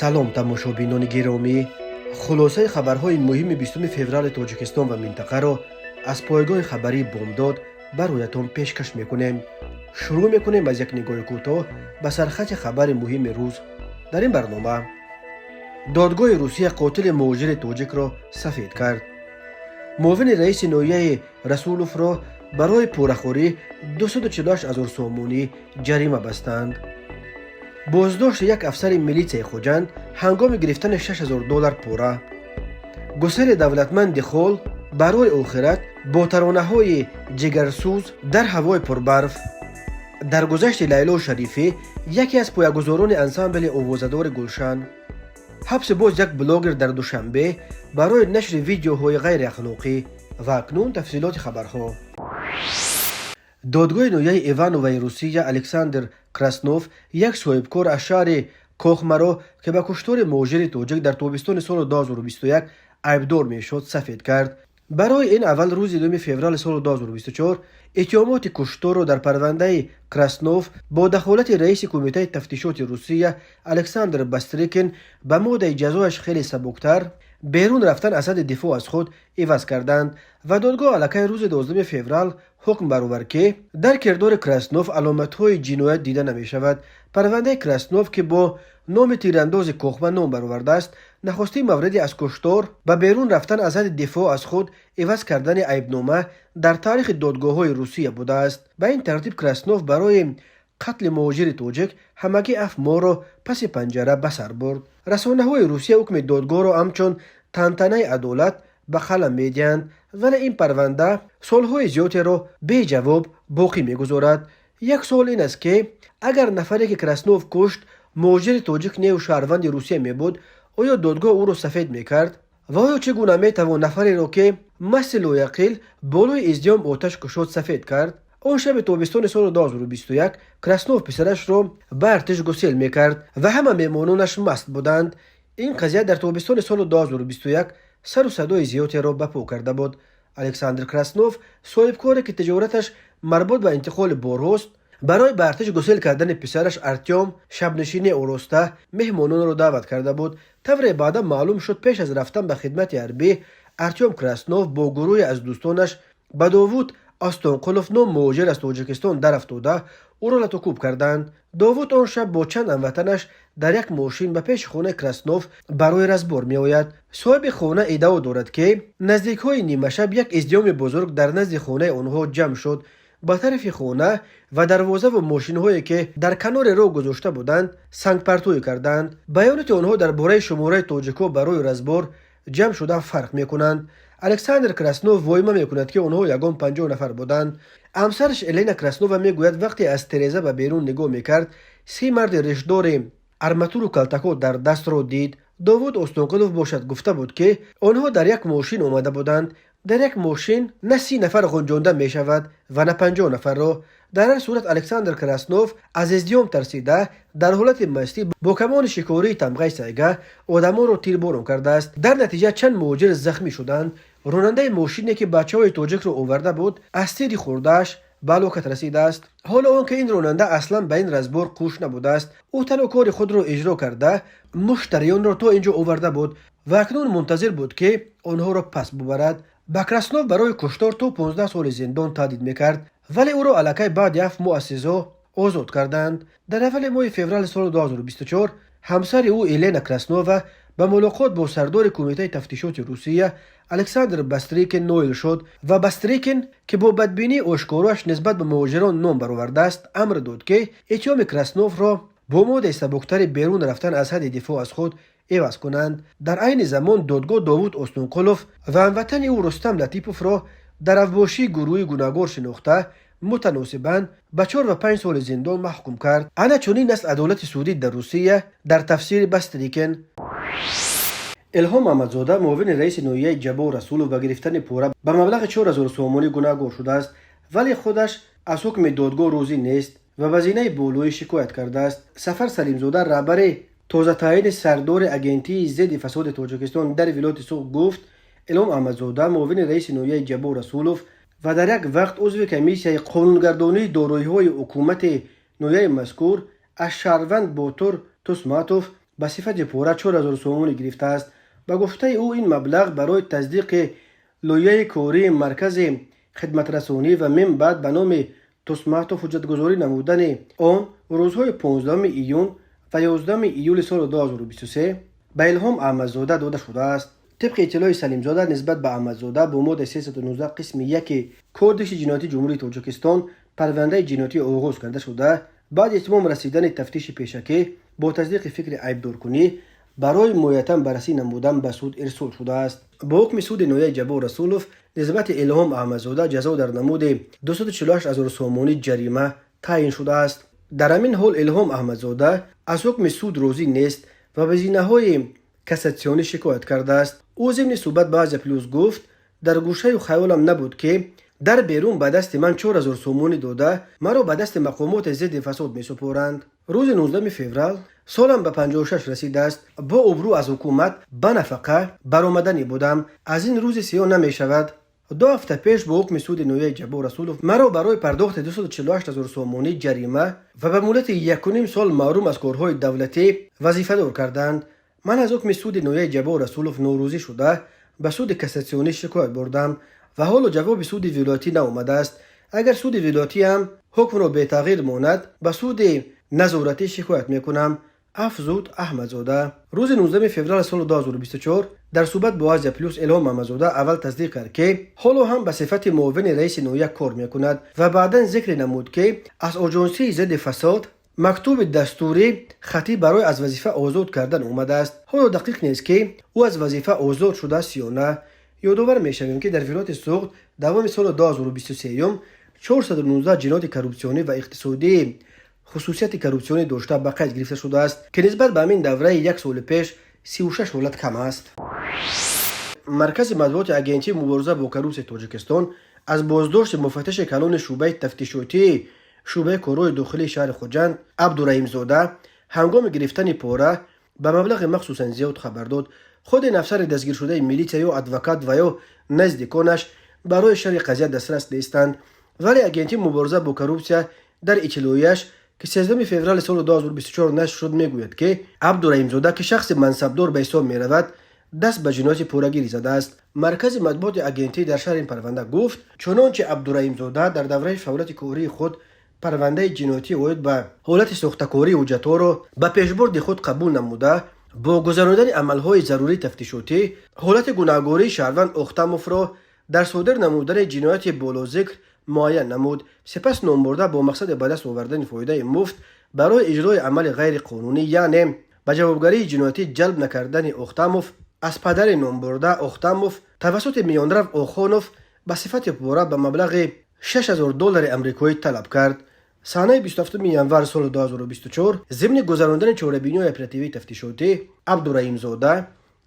Салом, тамошобинони гиромӣ! Хулосаи хабарҳои муҳими 20 феврали Тоҷикистон ва минтақаро аз пойгоҳи хабарии «Бомдод» бароятон пешкаш мекунем. Шурӯъ мекунем аз як нигоҳи кӯтоҳ ба сархати хабари муҳими рӯз. Дар ин барнома: додгоҳи Русия қотили муҳоҷири тоҷикро сафед кард, муовини раиси ноҳияи Расуловро барои порахӯрӣ 248 ҳазор сомонӣ ҷарима бастанд, боздошти як афсари милитсияи Хуҷанд ҳангоми гирифтани 6000 доллар пора, гусели давлатманди хол барои охират бо таронаҳои ҷигарсӯз дар ҳавои пурбарф, даргузашти Лайло Шарифӣ, яке аз поягузорони ансамбли овозадори «Гулшан», ҳабси боз як блогер дар Душанбе барои нашри видеоҳои ғайриахлоқӣ. Ва акнун тафсилоти хабарҳо. Додгоҳи ноҳияи Ивановаи Русия Александр Краснов, як соҳибкор аз шаҳри Кохмаро, ки ба куштори муҳоҷири тоҷик дар тобистони соли 2021 айбдор мешуд, сафед кард. Барои ин аввал рӯзи 2 феврали соли 2024 иттиҳомоти кушторро дар парвандаи Краснов бо дахолати раиси Кумитаи тафтишоти Русия Александр Бастрикин ба моддаи ҷазояш хеле сабуктар, берун рафтан аз ҳадди дифоъ аз худ, иваз карданд ва додгоҳ аллакай рӯзи 12 феврал ҳукм баровард, ки дар кирдори Краснов аломатҳои ҷиноят дида намешавад. Парвандаи Краснов, ки бо номи тирандози Кохма ном баровардааст, нахустин мавриди аз куштор ба берун рафтан аз ҳадди дифоъ аз худ иваз кардани айбнома дар таърихи додгоҳҳои Русия будааст. Ба ин тартиб, Краснов барои қатли муҳоҷири тоҷик ҳамагӣ 7 моҳро паси панҷара ба сар бурд. Расонаҳои Русия ҳукми додгоҳро ҳамчун тантанаи адолат ба қалам медиҳанд, вале ин парванда суолҳои зиёдеро беҷавоб боқӣ мегузорад. Як суол ин аст, ки агар нафаре, ки Краснов кушт, муҳоҷири тоҷик неву шаҳрванди Русия мебуд, оё додгоҳ ӯро сафед мекард? Ва оё чӣ гуна метавон нафареро, ки масти лояқил болои издиҳом оташ кушод, сафед кард? Он шаби тобистони соли 2021 Краснов писарашро ба артиш гусел мекард ва ҳама меҳмононаш маст буданд. Ин қазия дар тобистони соли 2021 сару садои зиёдеро ба по карда буд. Александр Краснов, соҳибкоре, ки тиҷораташ марбут ба интиқоли борҳост, барои ба артиш гусел кардани писараш Артём шабнишинӣ ороста, меҳмононро даъват карда буд. Тавре баъдан маълум шуд, пеш аз рафтан ба хидмати ҳарбӣ Артём Краснов бо гурӯҳе аз дӯстонаш ба Довуд Остонқулов ном муҳоҷир аз Тоҷикистон дарафтода, ӯро латукӯб карданд. Довуд он шаб бо чанд ҳамватанаш дар як мошин ба пеши хонаи Краснов барои разбор меояд. Соҳиби хона иддао дорад, ки наздикҳои нимашаб як издиҳоми бузург дар назди хонаи онҳо ҷамъ шуд. Ба тарафи хона ва дарвозаву мошинҳое, ки дар канори роҳ гузошта буданд, сангпартоӣ карданд. Баёноти онҳо дар бораи шумораи тоҷикҳо барои разбор ҷамъ шуда фарқ мекунанд. Александр Краснов воима мекунад, ки онҳо ягон 50 нафар буданд. Ҳамсараш Елена Краснова мегӯяд, вақте аз тереза ба берун нигоҳ мекард, 30 марди ришдори арматуру калтакҳо дар дастро дид. Довуд Остонқулов бошад, гуфта буд, ки онҳо дар як мошин омада буданд. Дар як мошин на 30 нафар ғунҷонда мешавад ва на 50 нафарро. Дар ҳар сурат, Александр Краснов аз издиҳом тарсида, дар ҳолати мастӣ бо камони шикории тамғаи Сайга одамонро тирборон кардааст. Дар натиҷа чанд муҳоҷир захмӣ шуданд. Ронандаи мошине, ки бачаҳои тоҷикро оварда буд, аз тири хӯрдааш ба ҳалокат расидааст. Ҳоло он ки ин ронанда аслан ба ин разбор қӯш набудааст, ӯ танҳо кори худро иҷро карда, муштариёнро то ин ҷо оварда буд ва акнун мунтазир буд, ки онҳоро пас бубарад. Ба Краснов барои куштор то 15 соли зиндон таҳдид мекард, вале ӯро аллакай баъди 7 моҳ аз СИЗО озод карданд. Дар аввали моҳи феврали соли 2024 ҳамсари ӯ Елена Краснова ба мулоқот бо сардори Кумитаи тафтишоти Русия Александр Бастрикин ноил шуд ва Бастрикин, ки бо бадбинии ошкороаш нисбат ба муҳоҷирон ном баровардааст, амр дод, ки иттиҳоми Красновро бо моддаи сабуктари берун рафтан аз ҳадди дифоъ аз худ иваз кунанд. Дар айни замон додгоҳ Довуд Остонқулов ва ҳамватани ӯ Рустам Латиповро дар авбошии гурӯҳи гунаҳгор шинохта, мутаносибан ба 4 ва 5 соли зиндон маҳкум кард. Ана чунин аст адолати судӣ дар Русия дар тафсири Бастрикин. Илҳом Аҳмадзода, муовини раиси ноҳияи Ҷаббор Расулов, ба гирифтани пора ба маблағи 4000 сомонӣ гунаҳгор шудааст, вале худаш аз ҳукми додгоҳ розӣ нест ва ба зинаи болоӣ шикоят кардааст. Сафар Салимзода, раҳбари тозатаъини сардори Агентии зидди фасоди Тоҷикистон дар вилояти Суғд, гуфт, Илҳом Аҳмадзода, муовини раиси ноҳияи Ҷаббор Расулов ва дар як вақт узви комиссияи қонунгардонии дороиҳои ҳукумати ноҳияи мазкур, аз шаҳрванд Ботур Тусматов Ба сифати пора 4000 сомонӣ гирифтааст. Ба гуфтаи ӯ, ин маблағ барои тасдиқи лоиҳаи кории маркази хидматрасонӣ ва мин баъд ба номи Тусматов ҳуҷҷатгузорӣ намудани он рӯзҳои 15 июн ва 11 июли соли 2023 ба Илҳом Аҳмадзода дода шудааст. Тибқи иттилои Салимзода, нисбат ба Аҳмадзода бо моддаи 319 қисми 1 Кодекси ҷиноятии Ҷумҳурии Тоҷикистон парвандаи ҷиноятӣ оғоз карда шуда, баъди итмом расидани тафтиши пешакӣ бо тасдиқи фикри айбдоркунӣ барои муайятан баррасӣ намудан ба суд ирсол шудааст. Бо ҳукми суди ноҳияи Ҷаббор Расулов нисбати Илҳом Аҳмадзода ҷазо дар намуди 248 ҳазор сомонӣ ҷарима таъин шудааст. Дар ҳамин ҳол, Илҳом Аҳмадзода аз ҳукми суд розӣ нест ва ба зинаҳои кассатсионӣ шикоят кардааст. Ӯ зимни суҳбат ба Азия Плюс гуфт: «Дар гӯшаю хаёлам набуд, ки дар берун ба дасти ман 4000 сомонӣ дода, маро ба дасти мақомоти зидди фасод месупоранд. Рӯзи 19 феврал солам ба 56 расидааст. Бо обрӯ аз ҳукумат ба нафақа баромаданӣ будам. Аз ин рӯзи сиёҳ намешавад. 2 ҳафта пеш бо ҳукми суди ноҳияи Ҷаббор Расулов маро барои пардохти 248 ҳазор сомонӣ ҷарима ва ба муддати 1,5 сол маҳрум аз корҳои давлатӣ вазифадор карданд. Ман аз ҳукми суди ноҳияи Ҷаббор Расулов норозӣ шуда, ба суди кассатсионӣ шикоят бурдам ва ҳоло ҷавоби суди вилоятӣ наомадааст. Агар суди вилоятиам ҳукмро бетағйир монад, ба суди назоратӣ шикоят мекунам», афзуд Аҳмадзода. Рӯзи 19 феврали соли 2024 дар суҳбат бо Азия Плюс Илҳом Аҳмадзода аввал тасдиқ кард, ки ҳоло ҳам ба сифати муовини раиси ноҳия кор мекунад, ва баъдан зикр намуд, ки аз оҷонсии зидди фасод мактуби дастурӣ хатӣ барои аз вазифа озод кардан омадааст. Ҳоло дақиқ нест, ки ӯ аз вазифа озод шудааст ё на. Ёдовар мешавем, ки дар вилояти Суғд давоми соли 2023 419 ҷинояти коррупсионӣ ва иқтисодии хусусияти коррупсионӣ дошта ба қайд гирифта шудааст, ки нисбат ба ҳамин давраи як соли пеш 36 ҳолат кам аст. Маркази матбуоти Агентии мубориза бо коррупсияи Тоҷикистон аз боздошти муфаттиши калони шӯъбаи тафтишотии шӯъбаи корҳои дохилии шаҳри Хуҷанд Абдураҳимзода ҳангоми гирифтани пора ба маблағи махсусан зиёд хабар дод. Худи афсари дастгиршудаи милитсия ё адвокат ва ё наздиконаш барои шарҳи қазия дастрас нестанд. Вале Агентии мубориза бо коррупсия дар иттилоияш, ки 13 феврали соли 2024 нашр шуд, мегӯяд, ки Абдураҳимзода, ки шахси мансабдор ба ҳисоб меравад, даст ба ҷинояти порагирӣ задааст. Маркази матбуоти агентӣ дар шарҳи ин парванда гуфт: чунончи Абдураҳимзода дар давраи фаъолияти кории худ парвандаи ҷиноятӣ оид ба ҳолати сохтакории ҳуҷҷатҳоро ба пешбурди худ қабул намуда, бо гузаронидани амалҳои зарурии тафтишотӣ ҳолати гунаҳгории шаҳрванд Охтамовро дар содир намудани ҷинояти болозикр муайян намуд. Сипас номбурда бо мақсади ба даст овардани фоидаи муфт барои иҷрои амали ғайриқонунӣ, яъне ба ҷавобгарии ҷиноятӣ ҷалб накардани Охтамов, аз падари номбурда Охтамов тавассути миёнрав Охонов ба сифати пора ба маблағи 6000 доллари амрикоӣ талаб кард. Санаи 27 январ соли 2024 зимни гузарондани чорабиниҳои оперативии тафтишотӣ Абдураҳимзода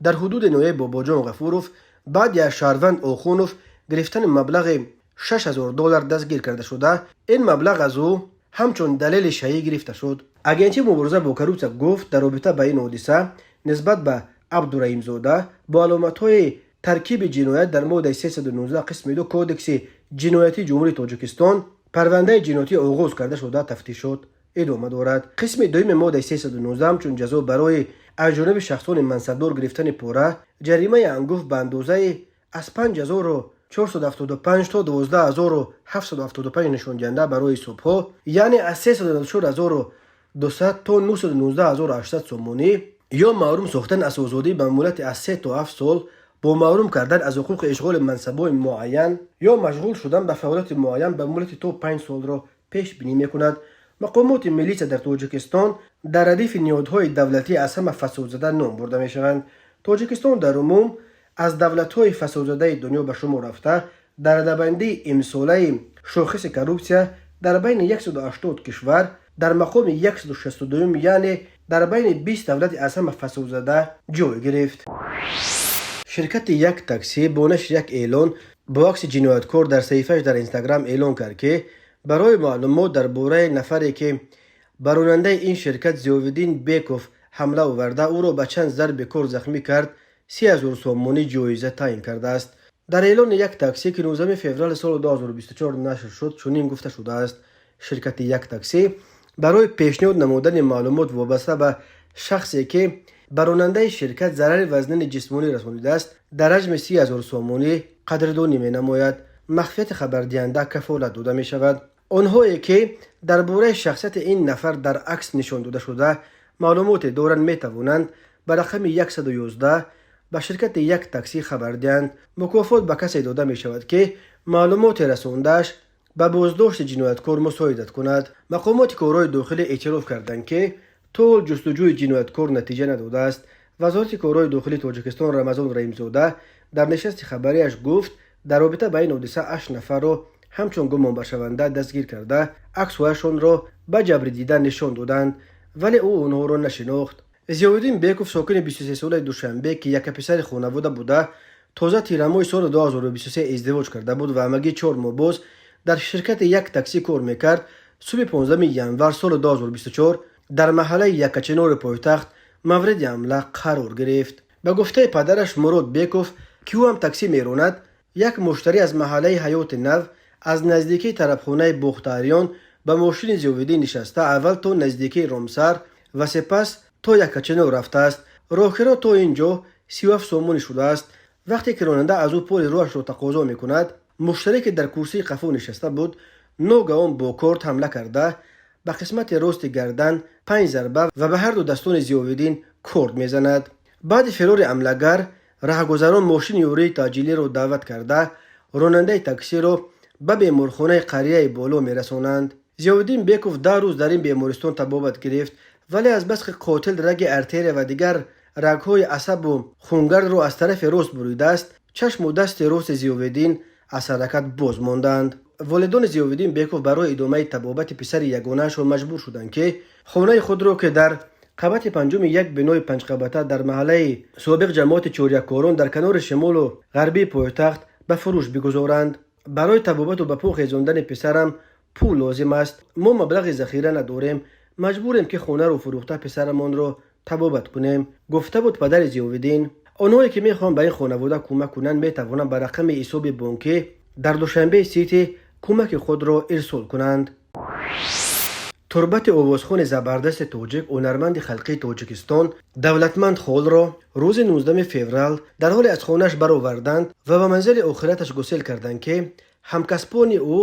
дар ҳудуди ноҳияи Бобоҷон Ғафуров баъди аз шаҳрванд Охунов гирифтани маблағи 6000 доллар дастгир карда шуда, ин маблағ аз ӯ ҳамчун далели шаӣ гирифта шуд. Агентии мубориза бо коррупсия гуфт, дар робита ба ин ҳодиса нисбат ба Абдураҳимзода бо аломатҳои таркиби ҷиноят дар моддаи 319 қисми 2 Кодекси ҷиноятии Ҷумҳурии Тоҷикистон парвандаи ҷиноятӣ оғоз карда шуда, тафтишот идома дорад. Қисми дуюми моддаи 319 ҳамчун ҷазо барои аз ҷониби шахсони мансабдор гирифтани пора ҷаримаи ангуфт ба андозаи аз 5475 то 12 775 нишондиҳанда барои ҳисобҳо, яъне аз 394 200 то 919 800 сомонӣ, ё маҳрум сохтан аз озодӣ ба муҳлати аз 3 то 7 сол бо маҳрум кардан аз ҳуқуқи ишғоли мансабҳои муайян ё машғул шудан ба фаъолияти муайян ба муҳлати то 5 солро пешбинӣ мекунад. Мақомоти милитсия дар Тоҷикистон дар радифи ниҳодҳои давлатӣ аз ҳама фасодзада ном бурда мешаванд. Тоҷикистон дар умум аз давлатҳои фасодзадаи дунё ба шумор рафта, дар радабандии имсолаи шохиси коррупсия дар байни 180 кишвар дар мақоми 162, яъне дар байни 20 давлати аз ҳама фасодзада ҷой гирифт. Ширкати Як таксӣ бо нашри як эълон бо акси ҷинояткор дар саҳифааш дар Инстаграм эълон кард, ки барои маълумот дар бораи нафаре, ки ба ронандаи ин ширкат Зиёвиддин Беков ҳамла оварда, ӯро ба чанд зарби кор захмӣ кард, 30 000 сомонӣ ҷоиза таъин кардааст. Дар эълони Як таксӣ, ки 19 феврали соли 2024 нашр шуд, чунин гуфта шудааст: ширкати Як таксӣ барои пешниҳод намудани маълумот вобаста ба Шахсе ки ба ронандаи ширкат зарари вазнини ҷисмонӣ расонидааст, дар ҳаҷми 30 000 сомонӣ қадрдонӣ менамояд. Махфияти хабардиҳанда кафолат дода мешавад. Онҳое ки дар бораи шахсияти ин нафар дар акс нишон додашуда маълумоте доранд, метавонанд ба рақами 111 ба ширкати Як таксӣ хабар диҳанд. Мукофот ба касе дода мешавад, ки маълумоте расондааш ба боздошти ҷинояткор мусоидат кунад. Мақомоти корҳои дохилӣ эътироф карданд, ки то ҳол ҷустуҷӯи ҷинояткор натиҷа надодааст. Вазорати корҳои дохилии Тоҷикистон Рамазон Раҳимзода дар нишасти хабарияш гуфт, дар робита ба ин ҳодиса ҳашт нафарро ҳамчун гумонбаршаванда дастгир карда, аксҳояшонро ба ҷабрдида нишон доданд, вале ӯ онҳоро нашинохт. Зиёвиддин Беков, сокини 23-солаи Душанбе, ки якаписари хонавода буда, тоза тирамоҳи соли 2023 издивоҷ карда буд ва ҳамагӣ 4 моҳ боз дар ширкати Як таксӣ кор мекард, субҳи 15 январ соли 2024 дар маҳаллаи Яккачинори пойтахт мавриди ҳамла қарор гирифт. Ба гуфтаи падараш Мурод Беков, ки ӯ ҳам таксӣ меронад, як муштарӣ аз маҳаллаи Ҳаёти Нав аз наздикии тарабхонаи Бохтариён ба мошини Зиёвиддин нишаста, аввал то наздикии Ромсар ва сипас то Яккачинор рафтааст. Роҳкиро то ин ҷо 37 сомонӣ шудааст. Вақте ки ронанда аз ӯ пули роҳашро тақозо мекунад, муштарӣ, ки дар курсии қафо нишаста буд, ногаҳон бо корд ҳамла карда, ба қисмати рости гардан панҷ зарба ва ба ҳарду дастони Зиёвиддин корд мезанад. Баъди фирори ҳамлагар раҳгузарон мошини ёрии таъҷилиро даъват карда, ронандаи таксиро ба беморхонаи Қарияи Боло мерасонанд. Зиёвиддин Беков 10 рӯз дар ин бемористон табобат гирифт, вале азбаски қотил раги артерия ва дигар рагҳои асабу хунгардро аз тарафи рост буридааст, чашму дасти рости Зиёвиддин аз ҳаракат боз монданд. Волидони Зиёвиддин Беков барои идомаи табобати писари ягонаашон маҷбур шуданд, ки хонаи худро, ки дар қабати панҷуми як бинои панҷқабата дар маҳаллаи собиқ ҷамоати Чоряккорон дар канори шимолу ғарбии пойтахт, ба фурӯш бигузоранд. «Барои табобату ба по хезондани писарам пул лозим аст. Мо маблағи захира надорем, маҷбурем, ки хонаро фурӯхта, писарамонро табобат кунем», гуфта буд падари Зиёвиддин. Онҳое ки мехоҳанд ба ин хонавода кӯмак кунанд, метавонанд ба рақами ҳисоби бонкӣ дар Душанбе Сити кӯмаки худро ирсол кунанд. Турбати овозхони забардасти тоҷик, ҳунарманди халқии Тоҷикистон Давлатманд Холро рӯзи 19 феврал дар ҳоле аз хонааш бароварданд ва ба манзили охираташ гусел карданд, ки ҳамкасбони ӯ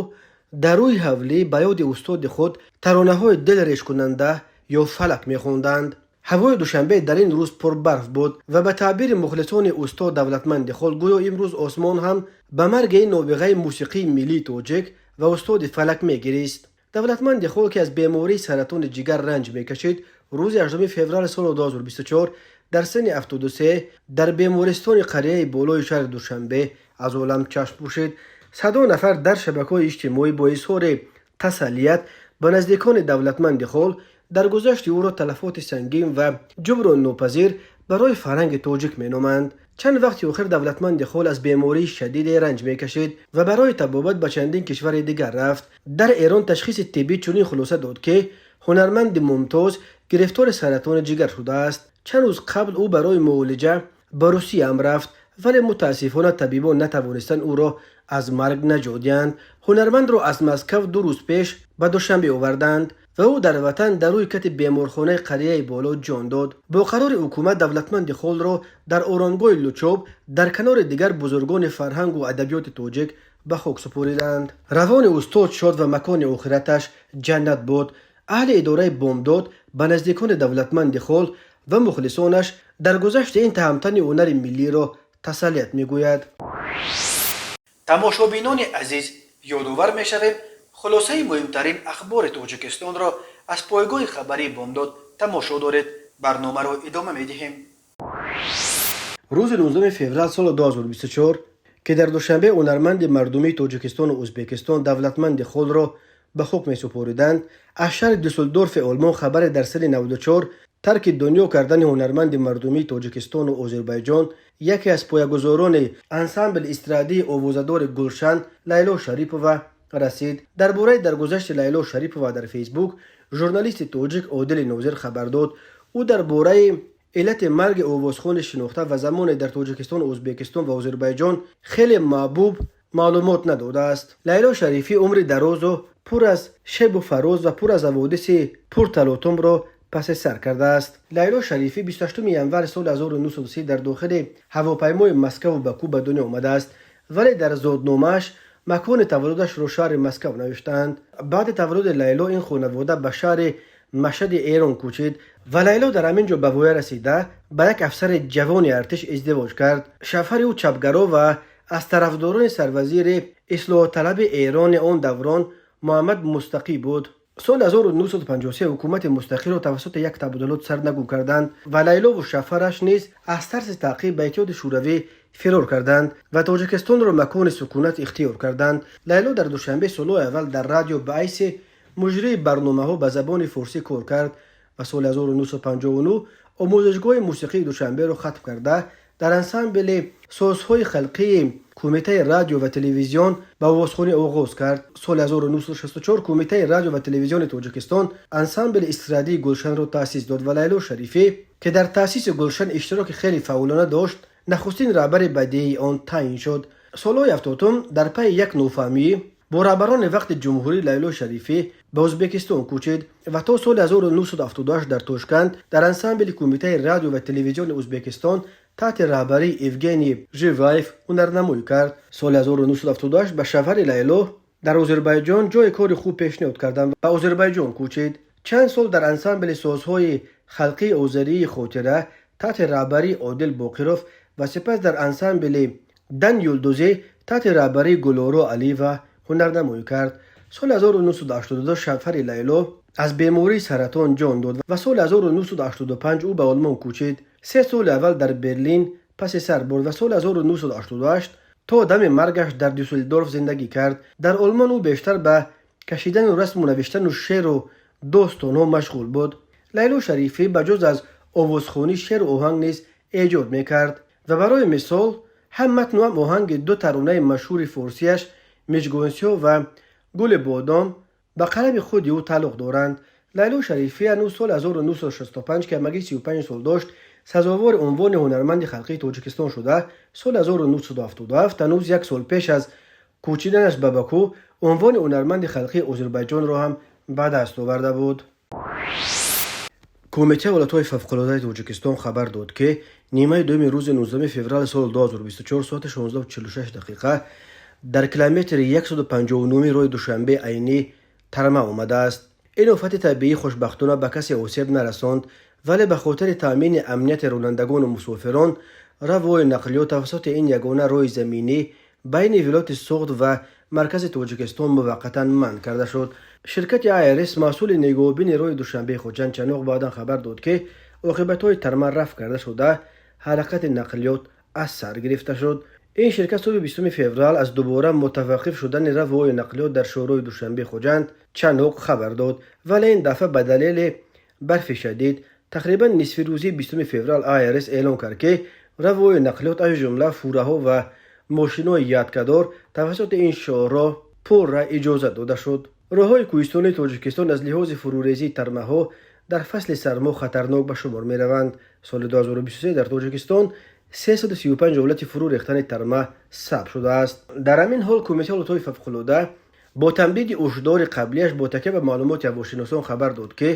дар рӯи ҳавлӣ ба ёди устоди худ таронаҳои дилрешкунанда «Ё фалак» мехонданд. Ҳавои Душанбе дар ин рӯз пурбарф буд ва ба таъбири мухлисони устод Давлатманди Хол, гӯё имрӯз осмон ҳам ба марги ин нобиғаи мусиқии миллии тоҷик ва устоди фалак мегирист. Давлатманди Хол, ки аз бемории саратони ҷигар ранҷ мекашид, рӯзи 8 феврали соли 2024 дар синни 73 дар бемористони Қарияи Болои шаҳри Душанбе аз олам чашм пӯшид. Садо нафар дар шабакаҳои иҷтимоӣ бо изҳори тасаллият ба наздикони Давлатманди Хол даргузашти ӯро талафоти сангин ва ҷуброннопазир барои фарҳанги тоҷик меноманд. Чанд вақти охир Давлатманди Хол аз бемории шадиде ранҷ мекашид ва барои табобат ба чандин кишвари дигар рафт. Дар Эрон ташхиси тиббӣ чунин хулоса дод, ки ҳунарманди мумтоз гирифтори саратони ҷигар шудааст. Чанд рӯз қабл ӯ барои муолиҷа ба Русия ҳам рафт, вале мутаассифона табибон натавонистанд ӯро аз марг наҷот диҳанд. Ҳунармандро аз Москав 2 рӯз пеш ба Душанбе оварданд ва ӯ дар ватан дар рӯи кати беморхонаи Қарияи Боло ҷон дод. Бо қарори ҳукумат Давлатманди Холро дар оромгоҳи Лучоб дар канори дигар бузургони фарҳангу адабиёти тоҷик ба хок супориданд. Равони устод шод ва макони охираташ ҷаннат буд. Аҳли идораи Бомдод ба наздикони Давлатманди Хол ва мухлисонаш даргузашти ин таҳамтани ҳунари миллиро тасаллият мегӯяд. Тамошобинони азиз, ёдовар мешавем, хулосаи муҳимтарин ахбори Тоҷикистонро аз пойгоҳи хабарии Бомдод тамошо доред. Барномаро идома медиҳем. Рӯзи 19 феврал соли 2024, ки дар Душанбе ҳунарманди мардумии Тоҷикистону Ӯзбекистон Давлатманди Холро ба хок месупориданд, аз шаҳри Дюссельдорфи Олмон хабаре дар синни 94 тарки дунё кардани ҳунарманди мардумии Тоҷикистону Озарбойҷон, яке аз поягузорони ансамбли эстрадии овозадори Гулшан Лайло Шарипова расид. Дар бораи даргузашти Лайло Шарипова дар Фейсбук журналисти тоҷик Одили Нозир хабар дод. Ӯ дар бораи иллати марги овозхони шинохта ва замоне дар Тоҷикистон, Ӯзбекистон ва Озарбойҷон хеле маҳбуб маълумот надодааст. Лайло Шарифӣ умри дарозу пур аз шебу фароз ва пур аз ҳаводиси пурталотумро паси сар кардааст. Лайло Шарифӣ 28 январи соли 1930 дар дохили ҳавопаймои Москаву Баку ба дунё омадааст, вале дар зодномааш макони таваллудашро шаҳри Москав навиштаанд. Баъди таваллуди Лайло ин хонавода ба шаҳри Машади Эрон кӯчид ва Лайло дар ҳамин ҷо ба воя расида, ба як афсари ҷавони артиш издивоҷ кард. Шавҳари ӯ чапгаро ва аз тарафдорони сарвазири ислоҳоталаби Эрони он даврон Муҳаммад Мустақӣ буд. Соли 1953 ҳукумати Мустақиро тавассути як табодулот сарнагун карданд ва Лайлову шавҳараш низ аз тарси таъқиб ба Иттиҳоди Шӯравӣ фирор карданд ва Тоҷикистонро макони сукунат ихтиёр карданд. Лайло дар Душанбе солҳои аввал дар радио ба ҳайси муҷрии барномаҳо ба забони форсӣ кор кард ва соли 1959 омӯзишгоҳи мусиқии Душанберо хатм карда, дар ансамбли созҳои халқии Кумитаи радио ва телевизион ба овозхонӣ оғоз кард. Соли 1964 Кумитаи радио ва телевизиони Тоҷикистон ансамбли эстрадии Гулшанро таъсис дод ва Лайло Шарифӣ, ки дар таъсиси Гулшан иштироки хеле фаъолона дошт, нахустин раҳбари бадеии он таъин шуд. Солҳои 70-ум дар пайи як нофаҳмӣ бо раҳбарони вақти ҷумҳурӣ Лайло Шарифӣ ба Ӯзбекистон кӯчид ва то соли 1978 дар Тошканд дар ансамбли Кумитаи радио ва телевизиони Ӯзбекистон таҳти раҳбарии Евгений Живаев ҳунарнамоӣ кард. Соли 1978 ба шавҳари Лайло дар Озарбойҷон ҷои кори хуб пешниҳод карданд, ба Озарбойҷон кӯчид. Чанд сол дар ансамбли созҳои халқии озарии Хотира таҳти раҳбарии Одил Боқиров ва сипас дар ансамбли Дан Юлдузӣ таҳти раҳбарии Гулоро Алиева ҳунарнамоӣ кард. Соли 1982 шавҳари Лайло аз бемории саратон ҷон дод ва соли 1985 ӯ ба Олмон кӯчид. 3 соли аввал дар Берлин паси сар бурд ва соли 1988 то дами маргаш дар Дюссельдорф зиндагӣ кард. Дар Олмон ӯ бештар ба кашидану расму навиштану шеъру достонҳо машғул буд. Лайло Шарифӣ ба ҷуз аз овозхонӣ шеъру оҳанг низ эҷод мекард ва барои мисол ҳам матну ҳам оҳанги ду таронаи машҳури форсияш «Мижгонсиёҳ» ва «Гули бодом» ба қалами худи ӯ тааллуқ доранд. Лайло Шарифӣ ҳанӯз соли 1965, ки ҳамагӣ 35 сол дошт, сазовори унвони ҳунарманди халқии Тоҷикистон шуда, соли 1977, ҳанӯз як сол пеш аз кӯчиданаш ба Баку, унвони ҳунарманди халқии Озарбойҷонро ҳам ба даст оварда буд. Кумитаи ҳолатҳои фавқулодаи Тоҷикистон хабар дод, ки нимаи дуюми рӯзи 19 феврали соли 2024 соати 16:46 дақиқа дар километри 159 роҳи Душанбе Айнӣ тарма омадааст. Ин офати табиӣ хушбахтона ба касе осеб нарасонд, вале ба хотири таъмини амнияти ронандагону мусофирон равои нақлиёт тавассути ин ягона роҳи заминӣ байни вилояти Суғд ва маркази Тоҷикистон муваққатан манъ карда шуд. Ширкати АРС, масъули нигоҳубини роҳи Душанбе Хуҷанд Чаноқ, баъдан хабар дод, ки оқибатҳои тарма рафъ карда шуда, ҳаракати нақлиёт аз сар гирифта шуд. Ин ширкат субҳи 20 феврал аз дубора мутаваққиф шудани равои нақлиёт дар шоҳроҳи Душанбе Хуҷанд Чаноқ хабар дод, вале ин дафъа ба далели барфи шадид. Тақрибан нисфи рӯзии 20 феврал АРС эълон кард, ки равои нақлиёт, аз ҷумла фураҳо ва мошинҳои ядкадор, тавассути ин шоҳроҳ пурра иҷозат дода шуд. Роҳҳои кӯҳистонии Тоҷикистон аз лиҳози фурӯрезии тармаҳо дар фасли сармо хатарнок ба шумор мераванд. Соли 2023 дар Тоҷикистон 335 ҳолати фурӯ рехтани тарма сабт шудааст. Дар ҳамин ҳол Кумитаи ҳолатҳои фавқулода бо тамдиди ҳушдори қаблияш бо такя ба маълумоти ҳавошиносон хабар дод, ки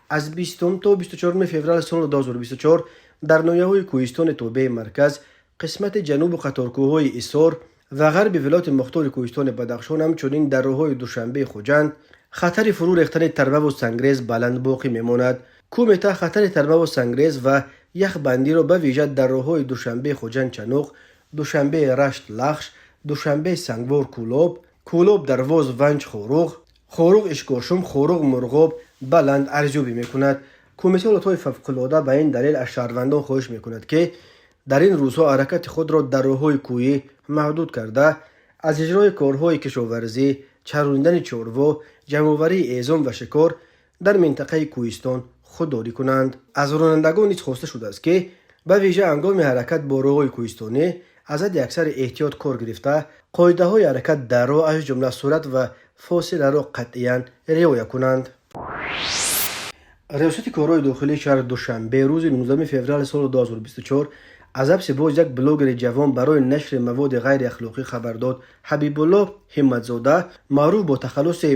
аз 20 то 24 феврали соли 2024 дар ноҳияҳои кӯҳистони тобеи марказ, қисмати ҷанубу қаторкӯҳҳои Исор ва ғарби вилояти мухтори кӯҳистони Бадахшон, ҳамчунин дар роҳҳои Душанбеи Хуҷанд хатари фурӯ рехтани тармаву сангрез баланд боқӣ мемонад. Кумита хатари тармаву сангрез ва яхбандиро ба вижа дар роҳҳои Душанбе Хуҷанд Чаноқ, Душанбе Рашт Лахш, Душанбе Сангвор Кӯлоб, Кӯлоб Дарвоз Ванҷ Хоруғ, Хоруғ Ишкошум, Хоруғ Мурғоб баланд арзёбӣ мекунад. Кумитаи ҳолатҳои фавқулода ба ин далел аз шаҳрвандон хоҳиш мекунад, ки дар ин рӯзҳо ҳаракати худро дар роҳҳои кӯҳӣ маҳдуд карда, аз иҷрои корҳои кишоварзӣ, чарондани чорво, ҷамъоварии ҳезум ва шикор дар минтақаи кӯҳистон худдорӣ кунанд. Аз ронандагон низ хоста шудааст, ки ба вижа ҳангоми ҳаракат бо роҳҳои кӯҳистонӣ аз ҳадди аксари эҳтиёт кор гирифта, қоидаҳои ҳаракат дар роҳ, аз ҷумла суръат ва фосиларо қатъиян риоя кунанд. Риёсати корҳои дохилии шаҳри Душанбе рӯзи 19 феврали соли 2024 аз ҳабси боз як блогери ҷавон барои нашри маводи ғайриахлоқӣ хабар дод. Ҳабибулло Ҳимматзода, маъруф бо тахаллуси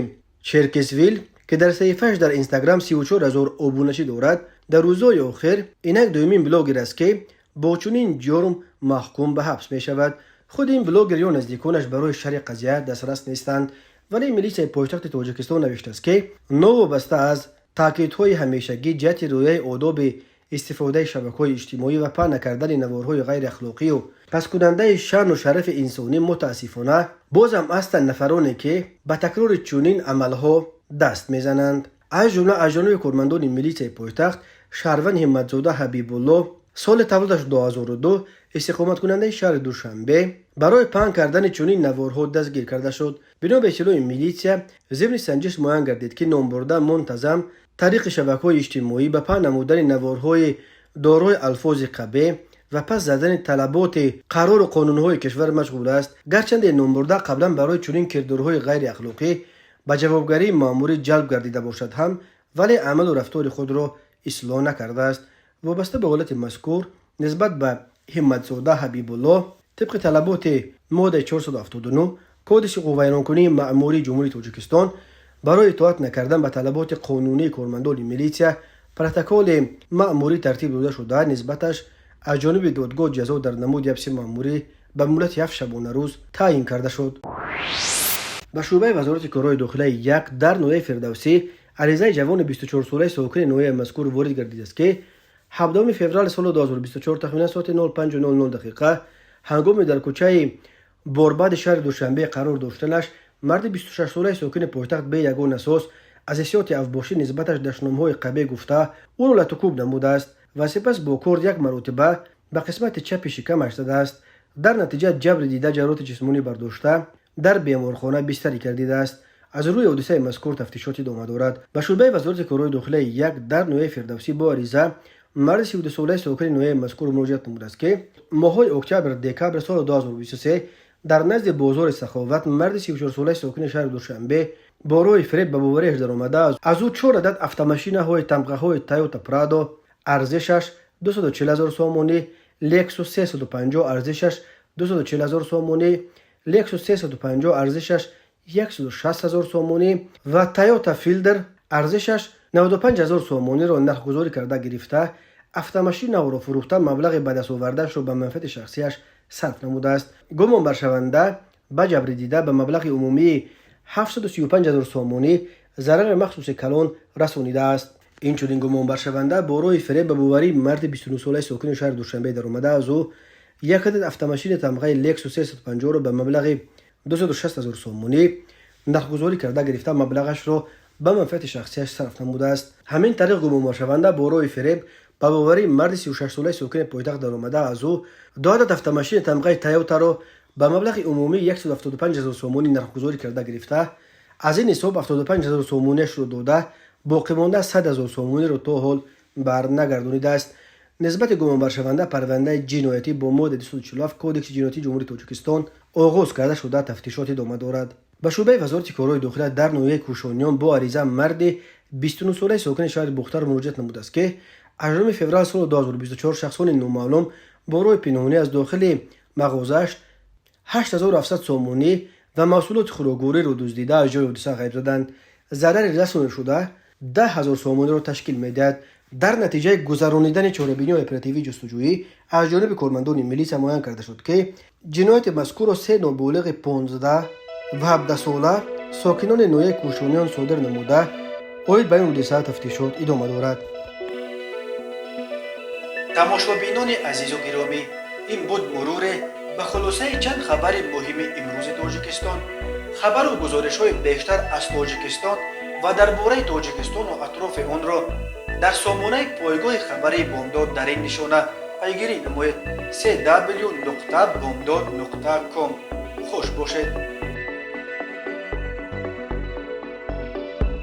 Черкесвил, Ки дар саҳифааш дар Инстаграм 34 ҳазор обуначӣ дорад, дар рӯзҳои охир инак дуюмин блогер аст, ки бо чунин ҷурм маҳкум ба ҳабс мешавад. Худи ин блогер ё наздиконаш барои шарҳи қазия дастрас нестанд, вале милисияи пойтахти Тоҷикистон навиштааст, ки новобаста аз таъкидҳои ҳамешагӣ ҷиҳати риояи одоби истифодаи шабакаҳои иҷтимоӣ ва паҳн накардани наворҳои ғайриахлоқию пасткунандаи шаъну шарафи инсонӣ, мутаассифона, бозам ҳастанд нафароне, ки ба такрори чунин амалҳо даст мезананд. Аз ҷумла аз ҷониби кормандони милисияи пойтахт шаҳрванд Ҳимматзода Ҳабибулло, соли таваллудаш 2002, истиқоматкунандаи шаҳри Душанбе, барои паҳн кардани чунин наворҳо дастгир карда шуд. Бино ба иттилои милитсия, зимни санҷиш муайян гардид, ки номбурда мунтазам тариқи шабакаҳои иҷтимоӣ ба паҳн намудани наворҳои дорои алфози қабеҳ ва пас задани талаботи қарору қонунҳои кишвар машғул аст. Гарчанде номбурда қаблан барои чунин кирдорҳои ғайриахлоқӣ ба ҷавобгарии маъмурӣ ҷалб гардида бошад ҳам, вале амалу рафтори худро ислоҳ накардааст. Вобаста ба ҳолати мазкур нисбат ба Ҳимматзода Ҳабибулло тибқи талаботи моддаи 479 Кодекси ҳуқуқвайронкунии маъмурии Ҷумҳурии Тоҷикистон барои итоат накардан ба талаботи қонунии кормандони милитсия протоколи маъмурӣ тартиб дода шуда, нисбаташ аз ҷониби додгоҳ ҷазо дар намуди ҳабси маъмурӣ ба муҳлати 7 шабонарӯз таъин карда шуд. Ба шӯъбаи Вазорати корҳои дохилаи як дар ноҳияи Фирдавсӣ аризаи ҷавони 24-солаи сокини ноҳияи мазкур ворид гардидааст, ки 17 феврали соли 2024 тахминан соати 05:00 дақиқа ҳангоми дар кӯчаи Борбади шаҳри Душанбе қарор доштанаш марди 26-солаи сокини пойтахт бе ягон асос аз ҳиссиёти авбошӣ нисбаташ дашномҳои қабеҳ гуфта, ӯро латукӯб намудааст ва сипас бо корд як маротиба ба қисмати чапи шикамаш задааст. Дар натиҷа ҷабри дида ҷароҳати ҷисмонӣ бардошта, дар беморхона бистарӣ гардидааст. Аз рӯи ҳодисаи мазкур тафтишот идома дорад. Ба шӯъбаи Вазорати корҳои дохилаи як дар ноҳияи Фирдавсӣ бо ариза марди 32-солаи сокини ноҳияи мазкур муроҷиат намудааст, ки моҳҳои октябр, декабри соли 2023 дар назди бозори Саховат марди 34-солаи сокини шаҳри Душанбе бо роҳи фиреб ба бовариаш даромада, аз ӯ чор адад автомашинаҳои тамғаҳои Тойота Прадо арзишаш 240 ҳазор сомонӣ, Лексус 350 арзишаш 240 ҳазор сомонӣ, Лексус 350 арзишаш 160 ҳазор сомонӣ ва Тойота Филдер арзишаш 95 ҳазор сомониро нархгузорӣ карда гирифта, автомашинаҳоро фурӯхта, маблағи ба дастовардаашро ба манфиати шахсияш сарф намудааст. Гумонбаршаванда ба ҷабридида ба маблағи умумии 735 ҳазор сомонӣ зарари махсуси калон расонидааст. Инчунин гумонбаршаванда бо роҳи фиреб ба боварии марди 29-солаи сокини шаҳри Душанбе даромада, аз ӯ як адад автомашини тамғаи Лексус 350-ро ба маблағи 260 ҳазор сомонӣ нархгузорӣ карда гирифта, маблағашро ба манфиати шахсияш сарф намудааст. Ҳамин тариқ, гумонбаршаванда бо роҳи фиреб ба боварии марди 36-солаи сокини пойтахт даромада, аз ӯ ду адад автомашини тамғаи Тойотаро ба маблағи умумии 175 ҳазор сомонӣ нархгузорӣ карда гирифта, аз ин ҳисоб 75 ҳазор сомониашро дода, боқимонда 100 ҳазор сомониро то ҳол барнагардонидааст. Нисбати гумонбаршаванда парвандаи ҷиноятӣ бо моддаи 247 Кодекси ҷиноятии Ҷумҳурии Тоҷикистон оғоз карда шуда, тафтишот идома дорад. Ба шӯъбаи Вазорати корҳои дохила дар ноҳияи Кӯшониён бо ариза марди 29-солаи сокини шаҳри Бохтар муроҷиат намудааст, ки 8 феврал соли 2024 шахсони номаълум бо роҳи пинҳонӣ аз дохили мағозааш 8700 сомонӣ ва маҳсулоти хӯроквориро дуздида, аз ҷои ҳодиса ғайб заданд. Зарари расонидашуда 10 ҳазор сомониро ташкил медиҳад. Дар натиҷаи гузаронидани чорабиниҳои оперативии ҷустуҷӯӣ аз ҷониби кормандони милитсия муайян карда шуд, ки ҷинояти мазкурро се ноболиғи 15 ва 17сола сокинони ноҳияи Кӯшониён содир намуда, оид ба ин ҳодиса тафтишот идома дорад. Тамошобинони азизу гиромӣ, ин буд муруре ба хулосаи чанд хабари муҳими имрӯзи Тоҷикистон. Хабару гузоришҳои бештар аз Тоҷикистон ва дар бораи Тоҷикистону атрофи онро дар сомонаи пойгоҳи хабарии Бомдод дар ин нишона пайгирӣ намоед: cw.bomdod.com. Хуш бошед.